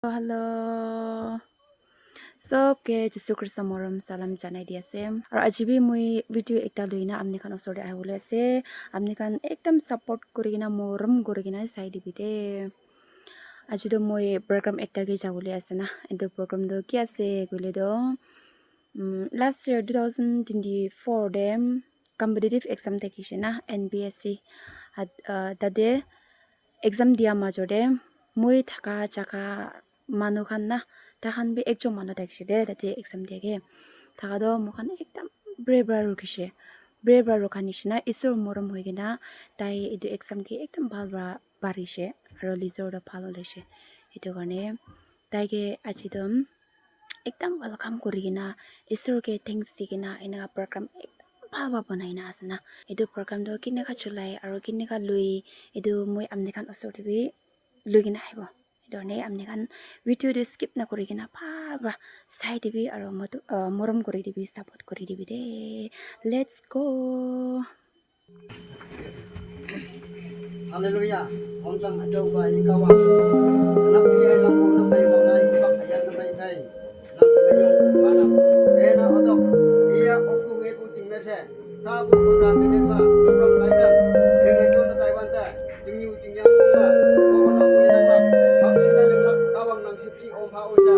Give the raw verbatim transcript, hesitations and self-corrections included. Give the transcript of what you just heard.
Hello. Sob ke Jisu Krista morom salam janai di ase. Aru aji bi moi video ekta loina amni khan osor te ahibole ase. Amni khan ekdam support kuri kena morom kuri kena sai dibi de. Aji to moi program ekta ke jabole ase na. Etu program to ki ase koile to, mm, last year two thousand twenty-four de competitive exam thakishe na, N P S C. At, uh, tate exam dia major te moi thaka jaga manu khan na, takhan bi ekjon manu thakishe de tate exam dia ke. Thaka to moikhan ekdam pray pra rukishe. Pray pra rukha nishina isor morom hoi kena tai etu exam ke ekdam bhal pra parishe aro result to bhal hoishe. Etu karne tai ke aji to ekdam welcome kuri kena isor ke thanks di kena eneka program ekdam bhal pra banai na ase na. Etu program to kineka cholai aro kineka lui, etu moi amni khan osor te bi lui kena ahibo. Etu karne amni khan video te skip na kuri kena bhal pra sai dibi aro motu-, uh, morom kuri dibi, support kuri dibi de. Let's go. Hallelujah. Hong tang ajo ba i kawa. Anak pi hai lampu nampai wangai, ipak ayan nampai kai. Nang kena nyong ku manam. Kena otok. Iya oktu ngeku jing mese. Sabu kota minit ma. Ibrang baidam. Kena jona Taiwan ta. Jing yu jing yang kumba. Okono ku inang lak. Hang sina ling lak. Kawang nang sipsi om ha oisa.